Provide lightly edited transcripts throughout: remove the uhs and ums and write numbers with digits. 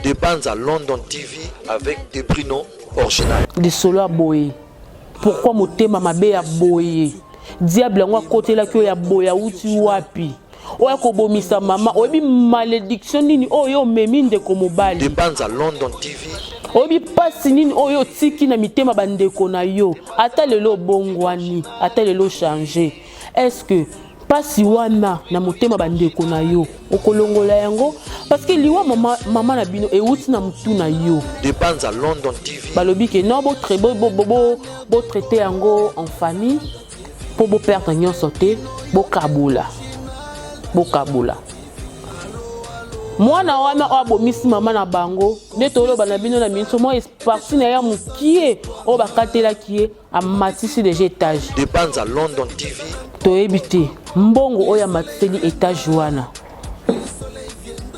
Debanza London TV avec Debrino original. Lisolo ya boye, pourquoi motema mabe ya boye? Diable yango akotelaki oyo ya boye awuti wapi? Oyo akobomisa mama, oyebi malédiction nini oyo omemi ndeko mobali? Debanza London TV. Oyebi mpasi nini oyo otiki na mitema bandeko na yo? Ata lelo obongwani, ata lelo change, est-ce que mpasi wana na motema bandeko na yo okolongola yango? Parce que liwa mama, mama na bino euti na motu na yo. Debanza London TV. Balobi ke non, botraite yango en famille mpo boperdre nyonso te, bokabola, bokabola. Mwana wana oyo abomisi mama na bango, nde toloba na bino na miso mwa partie na ye ya mokie oyo bakatelaki ye, amatisi déjà étage. Debanza London TV. Toyebi te mbongo oyo amatiseli étage wana,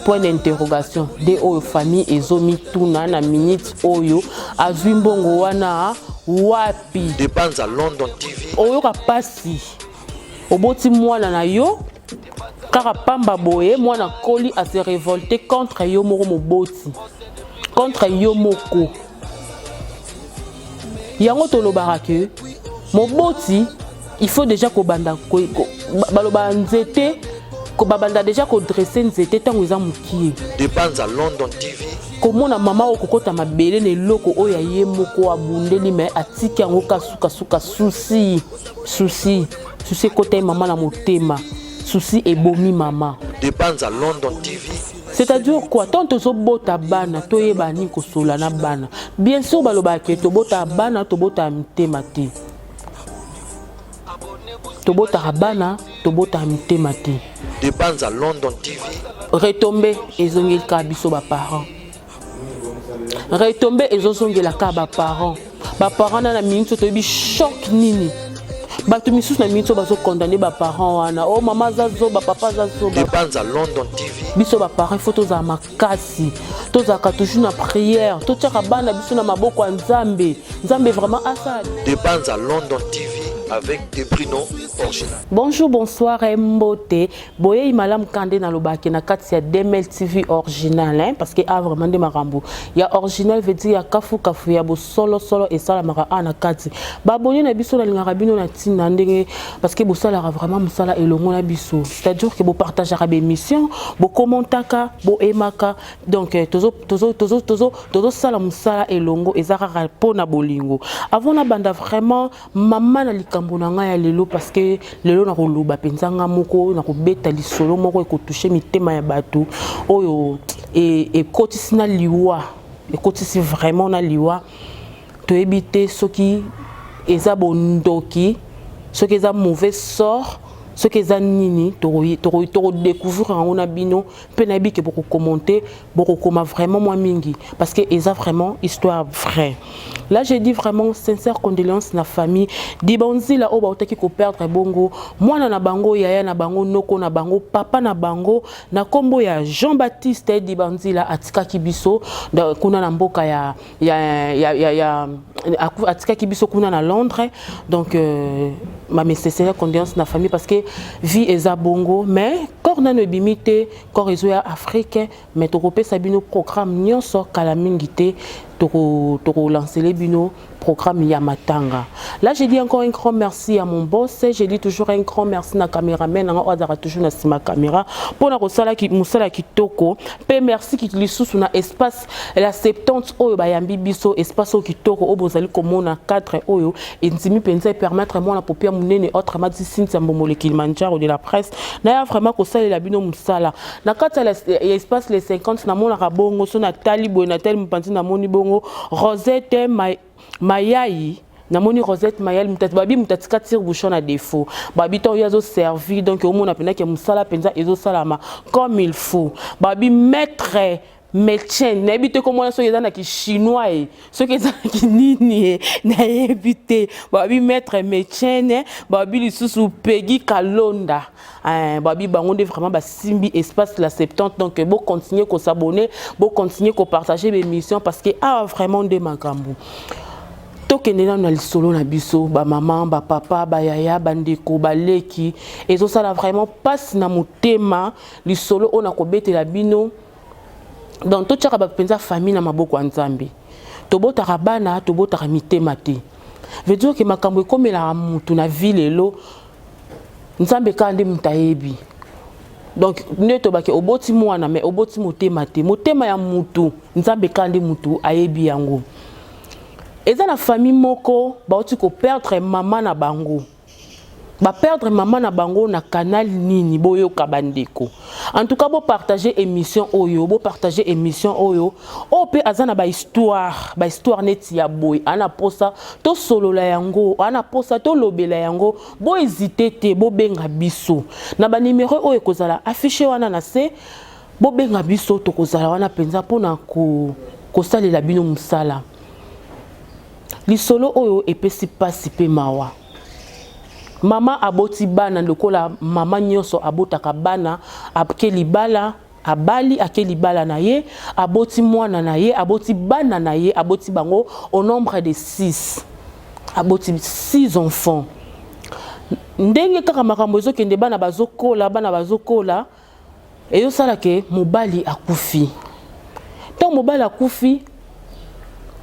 point d'interrogation nde oyo famille ezomituna na minute oyo: azwi mbongo wana wapi? Debanza London TV. Oyoka mpasi, oboti mwana na yo kaka pamba boye, mwana koli ase révolte contre yo moko moboti, contre yo moko. Yango tolobaka ke moboti, il faut déjà kobanda, balobaka nzete, babanda déjà kodresser nzete ntango eza mokie. Debanza London TV. Komona mama oyo kokota mabele na eloko oyo ya ye moko abundeli, me atiki yango kasukasuka, souci, souci, souci ekota ye mama na motema, souci ebomi mama. Debanza London TV. C'est-à-dire quoi? Tant tozobota bana, toyeba nini kosola na bana. Bien sûr, balobaka ke tobotaka bana, tobotaka mitema te. Tobotaka bana, tobotaka mitema te. Debanza London TV. Retombée ezongeli kaka biso baparent, retombée ezozongela kaka baparent. Baparent na miniti oyo toyebi choc nini. Bato misusu na miniti oyo bazocondamner baparent wana: o mama aza zoba, papa aza zoba. Debanza London TV. Biso baparent, il faut tozala makasi, tozalaka toujours na prière, totiaka bana biso na maboko ya Nzambe. Nzambe vraiment asala. Debanza London TV avec Debrino original. Bonjour, bonsoir, mbote, boyei malamu. Kande nalobaki na kati ya DML TV original, hein, parce que a vraiment nde makambo ya original, veut dire ya kafu kafu, ya bosolosolo esalamaka a na kati. Baboni na biso, nalingaka bino na ntina ndenge, parce que bosalaka vraiment mosala elongo na biso, c'est-à-dire que bopartageaka baémission, bokommentaka, boaimaka. Donc tozosala mosala elongo, eza kaka mpona bolingo. Avant nabanda vraiment mama na likambo na ngai ya lelo, parce que lelo nakoloba mpenza nga moko, nakobeta lisolo moko ekotoucher mitema ya bato oyo ekotisi na liwa, ekotisi vraiment na liwa. Toyebi te soki eza bondoki, soki eza mauvais sort, soki eza nini. Tokodécouvrir yango na bino mpe nayebi ke bokocommenter, bokokoma vraiment mwa mingi, parce que eza vraiment histoire vraie. Là, je dis vraiment sincère condoléance na famille Dibanzila oyo bautaki koperdre bongo mwana na bango, yaya na bango, noko na bango, papa na bango, na nkombo ya Jean-Baptiste Dibanzila. Atikaki biso kuna na mboka ya atikaki biso kuna na Londres. Donc ma sincère condoléance na famille, parce que vie eza bongo. Mais corps nano ebimi te, corps ezoya Afrique, mais tokopesa bino programme nyonso kala mingi te, tokolancer bino programme ya matanga. Là, j'ai dit encore un grand merci à mon boss, j'ai dit toujours un grand merci na caméraman nanga oyo azalaka toujours na nsima caméra mpona kosala mosala kitoko, mpe merci lisusu na espace la 70 oyo bayambi biso, espace oyo kitoko oyo bozali komona, cadre oyo endimi mpenza epermettre mwana popia monene, autrement dit Cynthia Mbombole Kilimanjaro de la presse, naya vraiment kosalela bino mosala na kati ya espace les 50. Namonaka bongo so natali boye, natali mopanzi, namoni bongo Rosette Mayai, namoni Rosette Mayai, babi moto atika tire bouchon na défaut, babi ntango oyo azoservi. Donc omona mpenzaki mosala mpenza ezosalama comme il faut. Babi maître médecin, nayebi te komona soki eza na kichinois ye, soki eza na kinini ye, nayebi te. Babi maître médecin, babi lisusu Pegi Kalonda, babi bango nde vraiment basimbi espace la 70. Donc bocontinue kos'abonner, bocontinue kopartager bémission, parce que awa vraiment nde makambo. Tokende nano na lisolo na biso. Bamama, bapapa, bayaya, bandeko, baleki, ezosala vraiment mpasi na motema, lisolo oyo nakobetela bino. Donc totiaka mpenza famille na maboko ya Nzambe. Tobotaka bana, tobotaka mitema te. Veut dire que makambo ekomelaka mutu na vie lelo, Nzambe kaka nde moto ayebi. Donc nde tobaki, oboti mwana, mais oboti motema te. Motema ya mutu, Nzambe kaka nde mutu ayebi yango. Eza na famille moko bauti koperdre mama na bango. Baperdre mama na bango na canal nini? Boyoka, bandeko. En tout cas, bopartage émission oyo, bopartage émission oyo. Oyo mpe aza na bahistoire, bahistoire neti ya boye, ana posa tosolola yango, ana posa tolobela yango, bohésite te, bobenga biso na banimero oyo ekozala affiché wana na se. Bobenga biso, tokozala wana mpenza mpona kosalela bino mosala. Lisolo oyo epesi mpasi mpe mawa. Mama aboti bana lokola mama nyonso abotaka bana. Ake libala, abali, ake libala na ye, aboti mwana na ye, aboti bana na ye, aboti bango au nombre de 6. Aboti 6 enfants. Ndenge kaka makambo ezokende, bana bazokola, bana bazokola, ezosala ke mobali akufi. Ntango mobali akufi,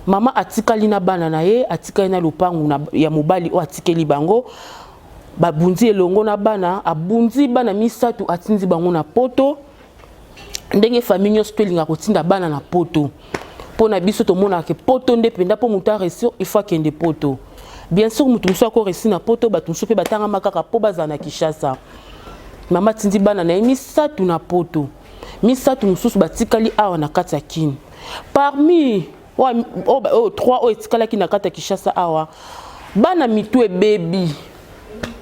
mama atikali na bana na ye, atikali na lopangu ya mobali oyo atikeli bango. Babundi elongo na bana, abundi bana misato, atindi bango na Poto. Ndenge famille nyonso toelingaka kotinda bana na Poto, mpo na biso tomonaka ke Poto nde mpenza mpo moto aréussir, il faut akende Poto. Bien sûr, moto mosusu akoréussir na Poto, bato mosusu mpe batangama kaka mpo bazala na Kinshasa. Mama atindi bana na ye misato na Poto, misato mosusu batikali awa na kati ya Kini. Parmi oyo trois oyo etikalaki na kati ya Kinshasa awa, bana mitu ebebi,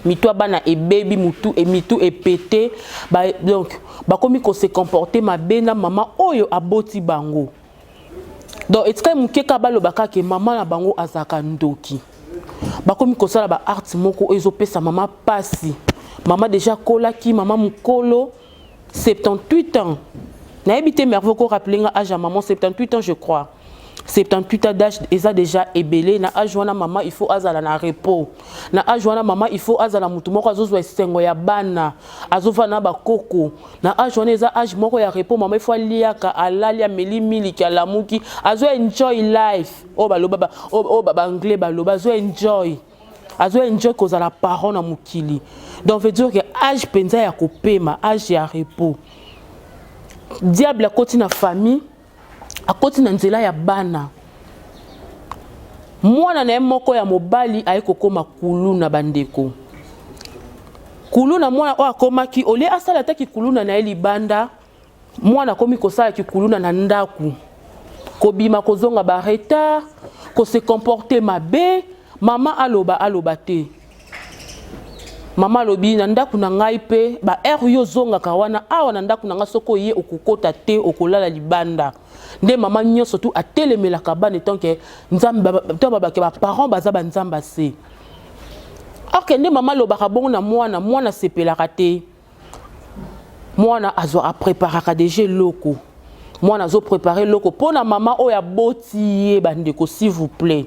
mitu ya bana ebebi, mutu mitu epete ba, donc bakomi kose comporter mabe na mama oyo aboti bango. Donc etikali moke kaka baloba kaka mama na bango azalaka ndoki. Bakomi kosala baacte moko oyo ezopesa mama pasi. Mama déjà akolaki, mama mokolo, 78 ans. Nayebi te, Merve korappeler nga âge ya maman. 78 ans, je crois. 78 ans d'âge eza déjà ebele. Na âge wana, mama il faut azala na repos. Na âge wana, mama il faut azala motu moko azozwa esengo ya bana, azovanda na bakoko. Na âge wana, eza âge moko ya repos. Mama il faut aliaka, alali, ameli miliki, alamuki, azo enjoy life. Oyo baloba, oyo baanglais baloba, azo enjoy, azo enjoy kozala parent na mokili. Donc veut dire que âge mpenza ya kopema, âge ya repos. Diable akoti na famille, akoti na nzela ya bana. Mwana na ye moko ya mobali aye kokóma kuluna. Bandeko, kuluna. Mwana oyo akomaki, olie asala ata kikuluna na ye libanda, mwana akomi kosala kikuluna na ndako, kobima, kozonga baretard, kose comporter mabe. Mama aloba, aloba te. Mama alobi: "Na ndako na ngai mpe baheure yo ozongaka wana, awa na ndako na ngai, soki oye, okokota te, okolala libanda." Nde mama nyonso tu atelemelaka bana etanke Nzambe to babake, baparent baza banzambe ase. Or nde mama alobaka bongo na mwana, mwana asepelaka te. Mwana azwa, apreparaka déjà eloko. Mwana azoprépare eloko mpo na mama oyo aboti ye. Bandeko, s'il vous plaît,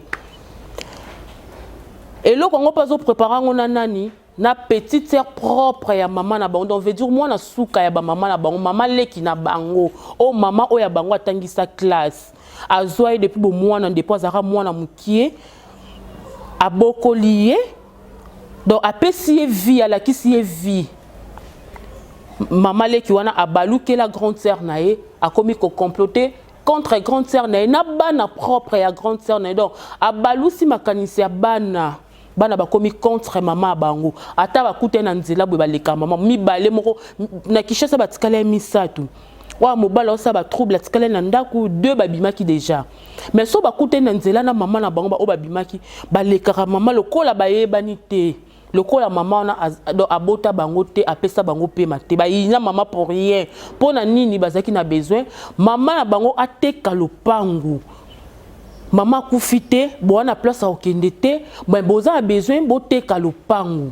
eloko yango mpe azoprépare yango na nani? Na petite sœur propre ya mama na bango. Donc veut dire mwana suka ya bamama na bango, mama leki na bango, oyo mama oyo ya bango atangisa classe, azwa ye depuis bomwana, depuis azalaka mwana mokie, abokoli ye. Donc apesi ye vie, alakisi ye vie. Mama leki wana abalukela grande sœur na ye, akomi kocomploter contre grande sœur na ye na bana propre ya grande sœur na ye. Donc abalusi makanisi ya bana. Bana bakomi contre mama ya bango. Ata bakutani na nzela boye, baleka mama mibale moko na Kinshasa, batikali ya misato. Oyo mobali osala batrouble, atikali na ndako. Deux babimaki déjà, mais so bakutani na nzela na mama na bango, oyo babimaki, balekaka mama lokola bayebani te, lokola mama wana abota bango te, apesa bango pema te. Bayina mama pour rien. Mpo na nini? Bazalaki na besoin mama na bango ateka lopangu. Mama akufi te, boza na place akokende te, boza na besoin boteka lopangu.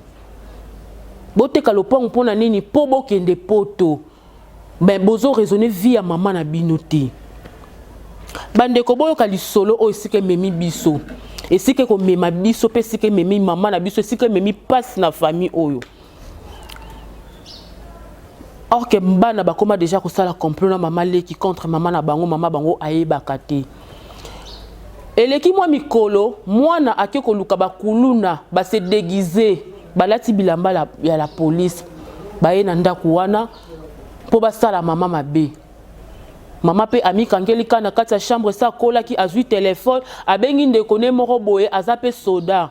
Boteka lopangu mpo na nini? Mpo bokende Poto. Mais bozo raisonner vie ya mama na bino te. Bandeko, boyoka lisolo oyo, esika ememi biso, esika ekomema biso mpe esika ememi mama na biso, esika ememi mpasi na famille oyo. Or que bana bakóma déjà kosala complot na mama leki contre mama na bango. Mama bango ayebaka te. Eleki mwa mikolo, mwana ake koluka bakuluna, base déguiser, balati bilamba ya la police, baye na ndako wana mpo basala mama mabe. Mama mpe amikangeli kaka na kati ya chambre. Esa akolaki, azwi telefone, abengi ndeko ne moko boye, aza mpe soda.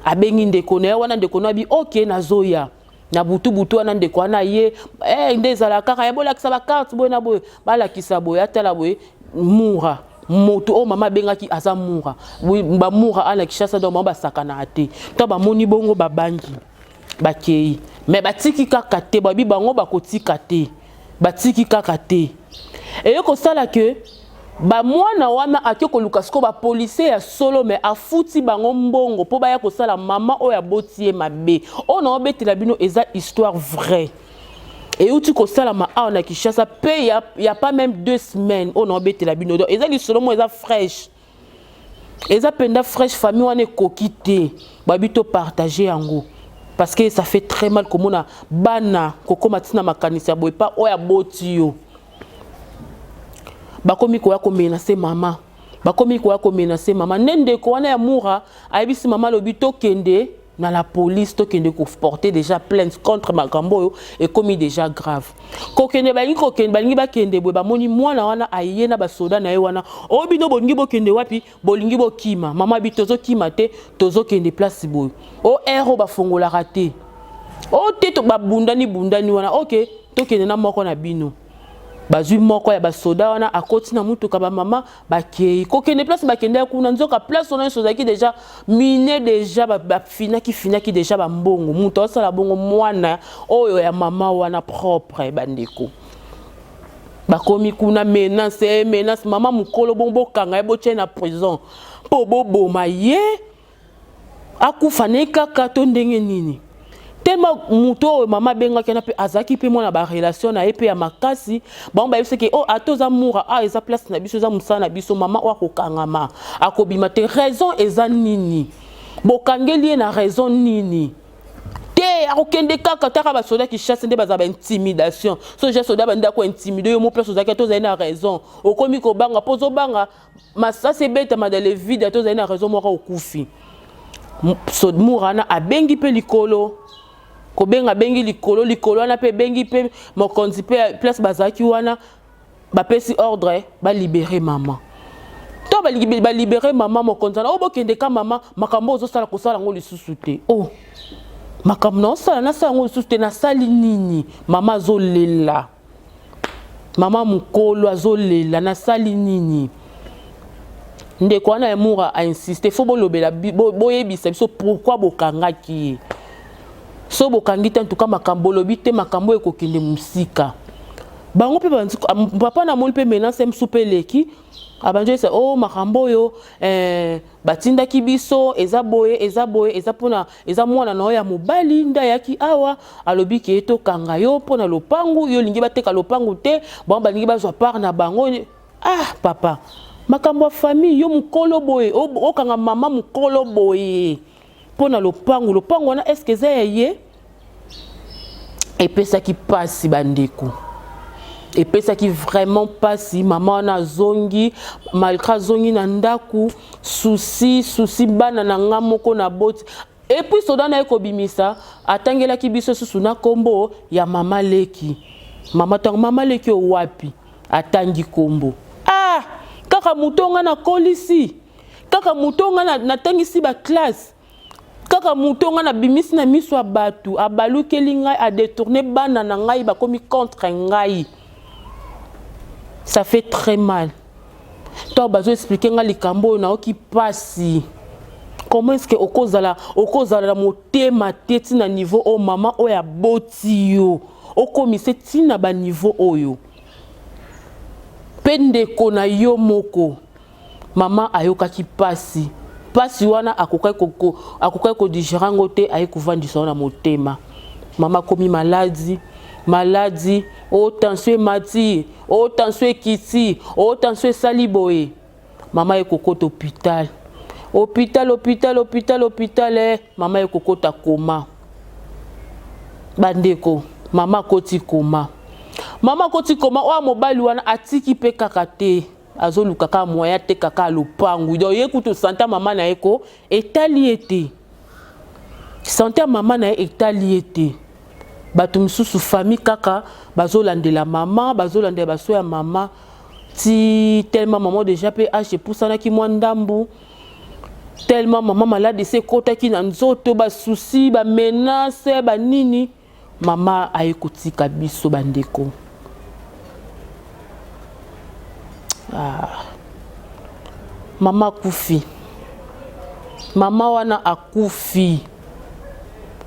Abengi ndeko na ye wana. Ndeko na abi: "Ok, nazoya na butu butu wana." Ndeko wana ye nde ezala kaka ya bolakisa bacarte boye na boye, balakisa boye, atala boye, mura moto oyo mama abengaki aza mura. Bamura ala Kinshasa, donc bango basakanaka te. To bamoni bongo, babangi, bakei, me batiki kaka te. Babi bango bakotika te, batiki kaka te. Eye kosala ke bamwana wana ake koluka sikoyo bapolicier ya solo, me afuti bango mbongo mpo baya kosala mama oyo aboti ye mabe. Oyo naobetela bino eza histoire vraie, euti kosalama awa na Kinshasa mpe ya pas même 2 semaines. Oyo naobetela bino, donc eza lisolo moko eza fraîche, eza mpenza fraîche. Famille wana ekoki te, babi topartage yango parce que ça fait très mal komona bana kokóma ntina makanisi ya boye pa oyo aboti yo. Bakomi koya komenacer mama, bakomi koya komenacer mama. Nde ndeko wana ya mura ayebisi mama, alobi: "Tokende na la police, tokende koporter déjà plainte contre makambo oyo, ekomi déjà grave." Kokende, balingi kokende, balingi bakende boye, bamoni mwana wana aye na basoda na ye wana. Oyo bino bolingi bokende wapi? Bolingi bokima? Mama bi: "Tozokima te, tozokende place boye." O ere oyo bafongolaka te, o te, babundani bundani wana. Ok, tokende na moko na bino. Bazwi moko ya basoda wana, akoti na mutuka, bamama bakei. Kokende place bakendaki kuna, nzoka place wana nyonso ozalaki déjà mine, déjà bafinaki finaki déjà bambongo. Moto azosala bongo, mwana oyo ya mama wana propre. Bandeko, bakomi kuna, menace, menace. Mama mokolo bongo, bokanga ye, botie na prison mpo boboma ye, akufa ne kaka to ndenge nini? Tema moto oyo mama abengaki wana mpe azalaki mpe mwana barelation na ye mpe ya makasi. Bango bayebisaki: "O oh, ata oza mura, a eza place na biso, eza mosala na biso. Mama oyo akokangama, akobima te. Raison eza nini? Bokangeli ye na raison nini?" Te, akokende kaka. Taka basoda Kinshasa nde baza baintimidation. So ja soda bandi akointimider yo mo place ozalaki, ata ozali na raison, okomi kobanga mpo ozobanga masasi ebetama dans le vide. Ata ozali na raison moko, okufi. So mura wana abengi mpe likolo, kobenga, abengi likolo, likolo wana mpe ebengi mpe mokonzi mpe place bazalaki wana, bapesi ordre balibérer mama. To balibérer mama, mokonzi wana oyo: "Bokende ka mama, makambo ozosala, kosala yango lisusu te." O oh, makambo naosala, nasala yango lisusu te? Nasali nini? Mama azolela, mama mokolo azolela: "Nasali nini?" Ndeko wana ya mura ainsiste: "Fo bolobela, boyebisa biso pourquoi bokangaki ye. So bokangi te, ntuka makambo olobi te, makambo ekokende mosika." Bango mpe papa namoni mpe menace mosusu mpe eleki. Abandi oyesa: "O oh, makambo oyo batindaki biso eza boye, eza boye, eza mpona eza mwana na oyo ya mobali nde ayaki awa, alobi ke tokanga yo mpona lopangu. Yo olingi bateka lopangu te, bango balingi bazwa part na bango." Ah papa, makambo ya famille, yo mokolo boye okanga mama mokolo boye mpo na lopangu. Lopangu wana, est-ce eza ya ye? Epesaki mpasi, bandeko, epesaki vraiment mpasi. Mama wana azongi, malgré azongi na ndako, souci, souci, bana na nga moko na boti. Et puis soda na ye kobimisa, atangelaki biso susu na nkombo ya mama leki. Mama, ntango mama leki oyo wapi atangi nkombo, ah, kaka moto nga nakolisi, kaka moto nga natangisi baclasse, kaka moto nga nabimisi na miso ya bato, abalukeli ngai, adétourner bana na ngai, bakomi contre ngai. Ça fait très mal. Ntango bazoexpliquer ngai likambo oyo, nayoki mpasi. Comment est-ce que okozala na motema te ntina niveau oyo? Mama oyo aboti yo, okomise ntina baniveau oyo mpe ndeko na yo moko. Mama ayokaki mpasi, mpasi wana akokaki kodigérer yango te. Aye kovandisa ngo na motema. Mama akomi maladi, maladi o tension emati, o tension ekiti, o tension esali boye. Mama ekokota hôpital, hôpital, hôpital, hôpital, hôpital. Mama ekokota koma. Bandeko, Mama akoti koma, mama akoti koma. Oyo mobali wana atiki mpe kaka te, azoluka kaka moyen ateka kaka lopangu. Donc ye kutu santé mama na ye ko etali ye te, santé ya mama na ye etali ye te. Bato mosusu, famille kaka bazolandela mama, bazolandela baso ya mama ti tellement mama déjà mpe âge epusanaki mwa ndambu, tellement mama malade esi ekɔtaki na nzoto, basusi, bamenaces, banini, mama aye kotika biso. Bandeko, ah. Mama akufi, mama wana akufi.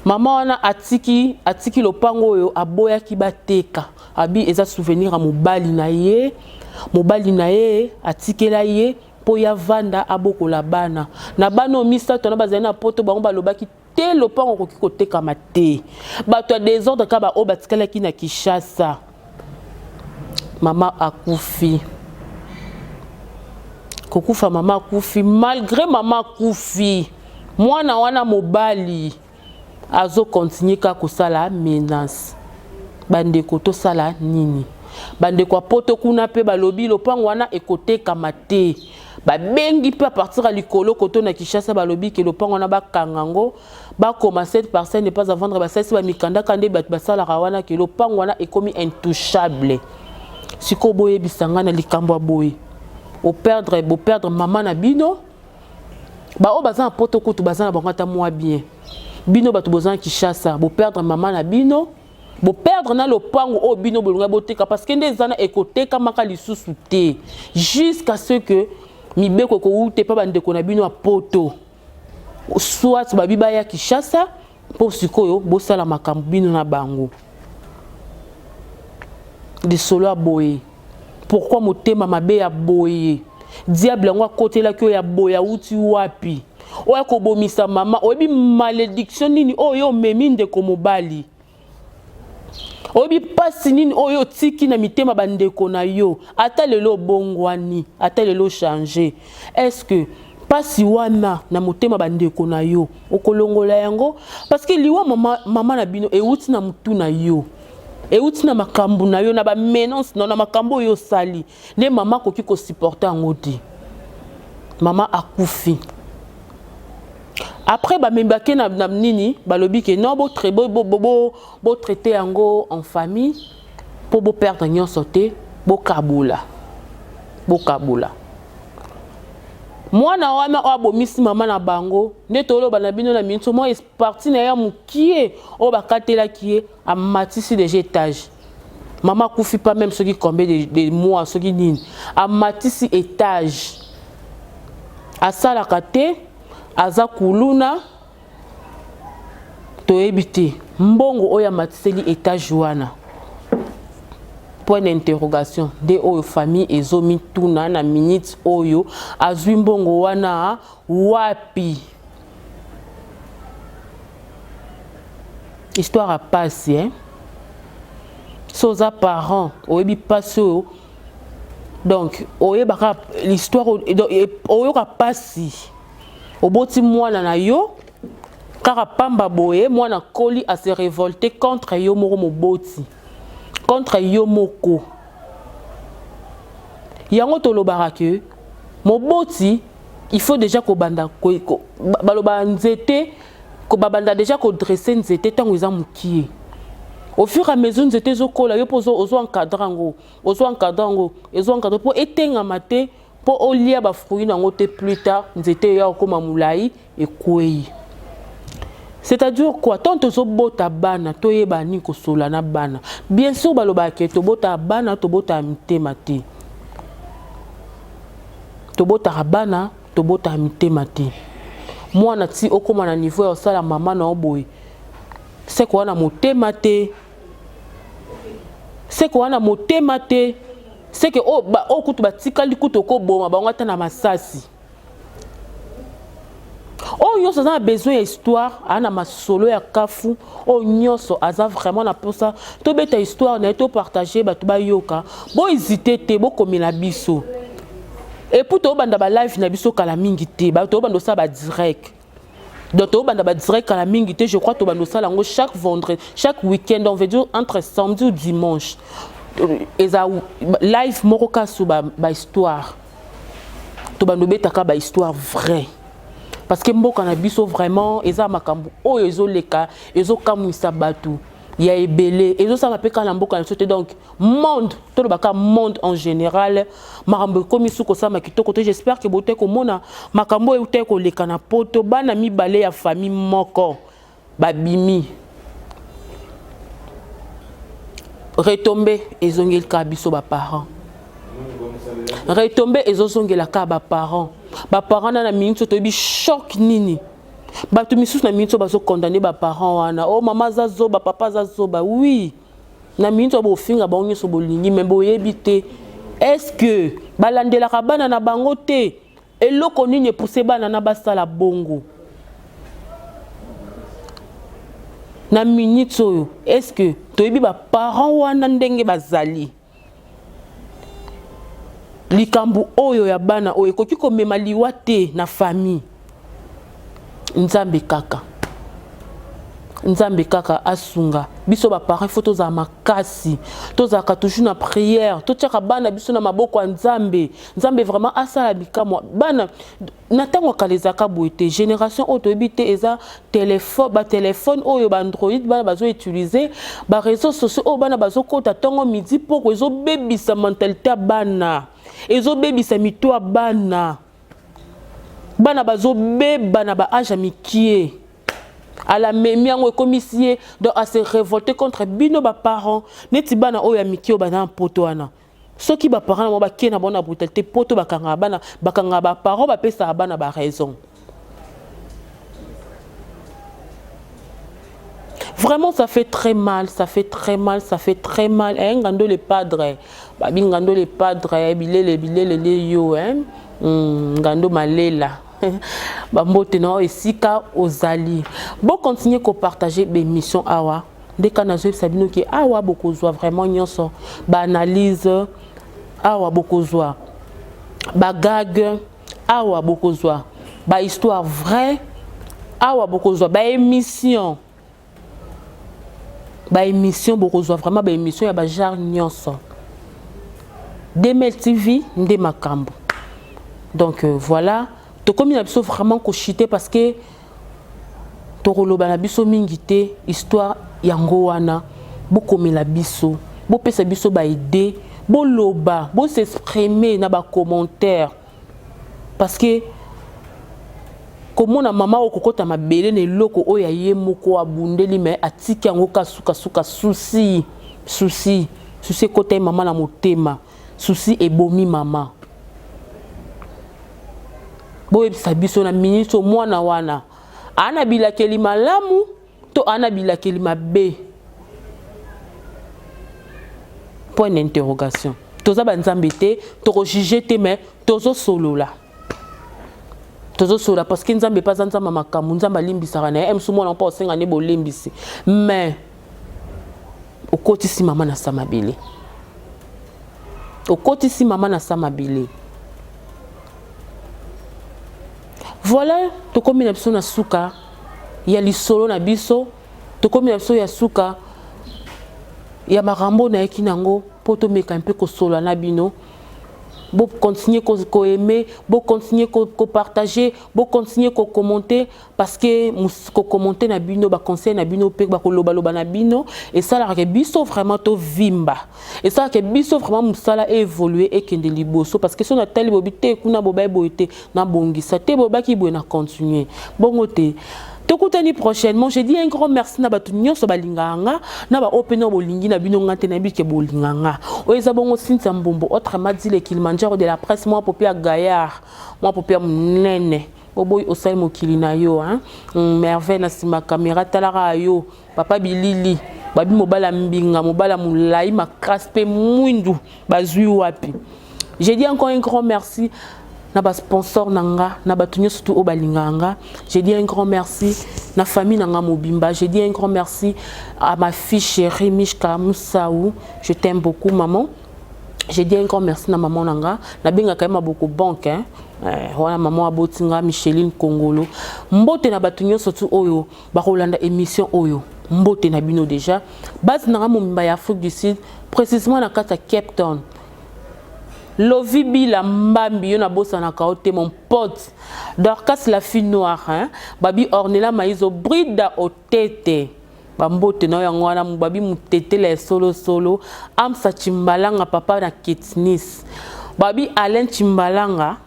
Mama wana atiki lopango oyo aboyaki bateka. Abi eza souvenir ya mobali na ye. Mobali na ye atikela ye mpo ya vanda abokola bana na bana oyo misato na bazali na Poto. Bango balobaki te, lopango okoki kotekama te. Bato ya désordre kaka baoyo batikalaki na Kinshasa. Mama akufi, kokufa mama akufi. Malgré mama akufi, mwana wana mobali azocontinuer kaka kosala menace. Bandeko, tosala nini? Bandeko ya Poto kuna mpe balobi lopango wana ekotekama te. Babengi mpe à partir ya likolo koto na Kinshasa, balobi ke lopango wana bakanga yango, bakoma "cette parcelle n'est pas à vendre". Basalisi bamikanda ka nde bato basalaka wana ke lopango wana ekomi intouchable. Sikoyo boyebisa ngai, na likambo ya boye, operdre, boperdre mama na bino. Baoyo baza na Poto kutu baza na bango ata mwa bien. Bino bato boza na Kinshasa, boperdre mama na bino, boperdre na lopango oyo bino bolinga boteka, parce que nde eza na ekotekamaka lisusu te jusqu'à ce que mibeko ekowuta epa bandeko na bino ya Poto, soit babi baya Kinshasa mpo sikoyo bosala makambo bino na bango. Lisolo ya boye, pourquoi motema mabe ya boye? Diable yango akotelaki oyo ya boye awuti wapi? Oyo akobomisa mama, oyebi malédiction nini oyo omemi? Ndeko mobali, oyebi mpasi nini oyo otiki na mitema bandeko na yo? Ata lelo obongwani, ata lelo change, est-ce que mpasi wana na motema bandeko na yo okolongola yango? Parce que liwa mama, mama na bino euti na motu na yo, euti na makambo na yo, na bamenaces na makambo oyo osali nde mama akoki kosupporter yango te. Mama akufi. Après bamemi bake na nini, balobi ke non, botraiter bo, bo, bo, bo, yango en famille mpo boperdre nyonso te, bokabola, bokabola. Mwana wana oyo abomisi mama na bango, nde toloba na bino na minso mwa partie na ye ya mokie oyo bakatelaki ye, amatisi déjà étage. Mama akufi pas même soki combien de mois, soki nini, amatisi étage. Asalaka te, aza kuluna, toyebi te mbongo oyo amatiseli étage wana. Point d'interrogation nde oyo famille ezomituna na minute oyo: azwi mbongo wana wapi? Histoire ya pasi, eh? So oza parent, oyebi pasi oyo. Donc oyebaka l'histoire, oyoka pasi. Oboti mwana na yo kaka pamba boye, mwana koli ase révolter contre yo moko moboti, contre yo moko. Yango tolobaka ke moboti, il faut déjà kobanda ko, balobaka nzete, babanda déjà kodresser nzete ntango eza mokie. Au fur et à mesure nzete ezokola, yo mpo ozo encadrer yango, ozo encadrer yango, ezo encadrer mpo etengama te, mpo olia bafruit nango te. Plus tard nzete eya kokóma molai, ekwei. C'est-à-dire quoi? Tant tozobota bana, toyeba nini kosola na bana. Bien sûr balobaka ke tobotaka bana, tobotaka mitema te. Tobotaka bana, tobotaka mitema te. Mwana ti okóma na niveau ya kosala mama na yo boye, seko wana motema te, seko wana motema te. Seke oyo kutu batikali kutu okoboma bango ata na masasi. Oyo nyonso aza na besoin ya histoire, aa na masolo ya kafu, oyo nyonso aza vraiment na mposa tobeta histoire na ye, topartager, bato bayoka, bohésiter te, bokomela biso. Et puis tobanda balive na biso kala mingi te, bato tobanda osala badirect. Donc tobanda ba direct kala mingi te, je crois tobanda osala yango chaque vendredi, chaque week-end, on veut dire entre samedi ou dimanche. Eza live moko kaka sur ba, ba histoire. Tobanda obetaka ba histoire vraie. Parce que mboka na biso vraiment eza makambo oyo ezoleka, ezokamwisa bato ya ebele, ezosala mpe kaka na mboka na biso te. Donc monde, tolobaka monde en général, makambo ekomi su kosalama kitoko te. J'espère que bote komona makambo oyo eutai koleka na Poto. Bana mibale ya famille moko babimi, retombe ezongeli kaka biso baparent, retombe ezozongela kaka baparent. Baparent na minute oyo toyebi choc nini. Bato misusu na minute oyo bazokondane baparent wana: "O oh, mama aza zoba, papa aza zoba." Oui, na minute oyo bofinga bango nyonso bolingi, me boyebi te est-ce que balandelaka bana na bango te. Eloko nini epuse bana na basala bongo na minute oyo? Est-ce que toyebi baparent wana ndenge bazali? Likambo oyo ya bana oyo ekoki komema liwa te na famille. Nzambe kaka, Nzambe kaka asunga biso. Baparent, faut tozala makasi, tozalaka toujours na prière, totiaka bana biso na maboko ya Nzambe. Nzambe vraiment asala bikamwa. Bana na ntango ya kala ezalaka boye te. Génération oyo toyebi te, eza telefone, batelefone oyo baandroid bana bazoutilize, bareseau sociaux oyo bana bazokota ntongo, midi, poko, ezobebisa mentalité ya bana, ezobebisa mito ya bana. Bana bazobeba na baage ya mikie. Alamemi yango, ekomisi ye donc ase révolter contre bino baparent. Neti bana oyo ya mike oyo baza na Poto wana, soki baparent na bango bakie na bango na brutalité, Poto bakangaka bana, bakangaka baparent, bapesaka bana baraison. Vraiment, ça fait très mal, ça fait très mal, ça fait très mal. Eh, ngando le padre, babi ngando le padre, bilele bilele le yo, hein. Ngando malela. Bambote na esika ozali. Bo continuer ko partager l'émission awa. Ndeka nazoyebisa bino ke awa bokozwa vraiment nyonso, ba analyse awa bokozwa, ba gag awa bokozwa, ba histoire vraie awa bokozwa, ba émission, ba émission bokozwa, vraiment ba émission ya ba genre nyonso. DML TV nde makambo. Donc voilà, tokomi na biso vraiment kochite parce que tokoloba na biso mingi te. Histoire yango wana, bokomela biso, bopesa biso baide, boloba, bosexprime na bacommentaire, parce que komona mama oyo kokota mabele na eloko oyo ya ye moko abundeli, me atiki yango ka sukasuka, susi, susi, susi ekota ye mama na motema, susi ebomi mama. Boyebisa biso na minute, mwana wana ana bilakeli malamu to ana bilakeli mabe? Point d'interrogation. Toza banzambe te, tokojuge te, mais tozosolola, tozosolola, parce que Nzambe mpe aza Nzambe ya makambo. Nzambe alimbisaka na ye mosu mwana mpo osenga nde bolimbisi, mais okotisi mama na sa mabele, okotisi mama na sa mabele. Voilà, tokomi na biso na suka ya lisolo na biso, tokomi na biso ya suka ya makambo nayeki nango mpo tomeka mpe kosolola na bino. Bocontinue koaimer, bocontinue kopartager, bocontinue kocommenter, parce que kocommenter na bino, baconseil na bino mpe bakolobaloba na bino esalaka ke biso vraiment tovimba, esalaka ke biso vraiment mosala évolue, ekende liboso. Parce que so natali bobi te kuna, bobai boye te, nabongisa te, bobaki boye, na continue bongo te. Tokutani prochainement. Je dis un grand merci na bato nyonso balingaka nga, na baoyo mpe na bolingi na bino nga te, nayebi ke bolinga nga. Oyo eza bongo Cynthia Mbombo, autrement dit le Kilimanjaro de la presse, mwa popi ya gaillard, mwa popi ya monene. Oboyi osali mokili na yo, hein? Merveille na nsima caméra, talaka yo papa bilili babi mobala mbinga, mobala molai makasi mpe mwindu bazwi wapi. Je dis encore un grand merci na basponsor na nga, na bato nyonso tu oyo balingaka nga. Je dis un grand merci na famille na nga mobimba. Je dis un grand merci à ma fille chérie Mishka Moussaou, je t'aime beaucoup, maman. Je dis un grand merci na maman na nga, nabengaka ye maboko banque, hein? Wana maman aboti nga, Micheline Kongolo. Mbote na bato nyonso tu oyo bakolanda émission oyo, mbote na bino déjà. Base na nga mobimba ya Afrique du Sud, précisément na kati ya Cape Town. Lovi Bila Mbambi, yo nabosanaka yo te, mon pote Dorcas la fille noire, hein? Babi Ornela Maizo Brida Otete, bambote na yo yango wana. Babi motetela ya solosolo, Amsa Chimbalanga, papa na Ketnis, babi Alain Chimbalanga,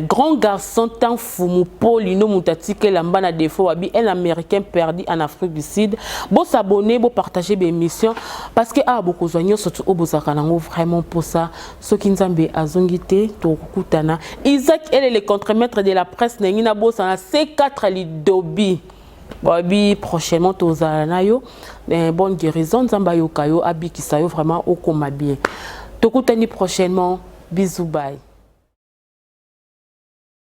grand garçon tant fumu Polino, moto atikela mba na défaut. Babi un Américain perdu en Afrique du Sud. Bosabonner, bopartager baémission, parce que awa bokozwa nyonso tu oyo bozalaka nango vraiment mposa. Soki Nzambe azongi te, tokokutana. Isaac Ele, le contremaître de la presse, ndenge nabosana C4 Lidobi. Babi prochainement tozala na yo. Bonne guérison, Nzambe ayoka yo, abikisa yo vraiment, okoma bien. Tokutani prochainement, bisous, bye.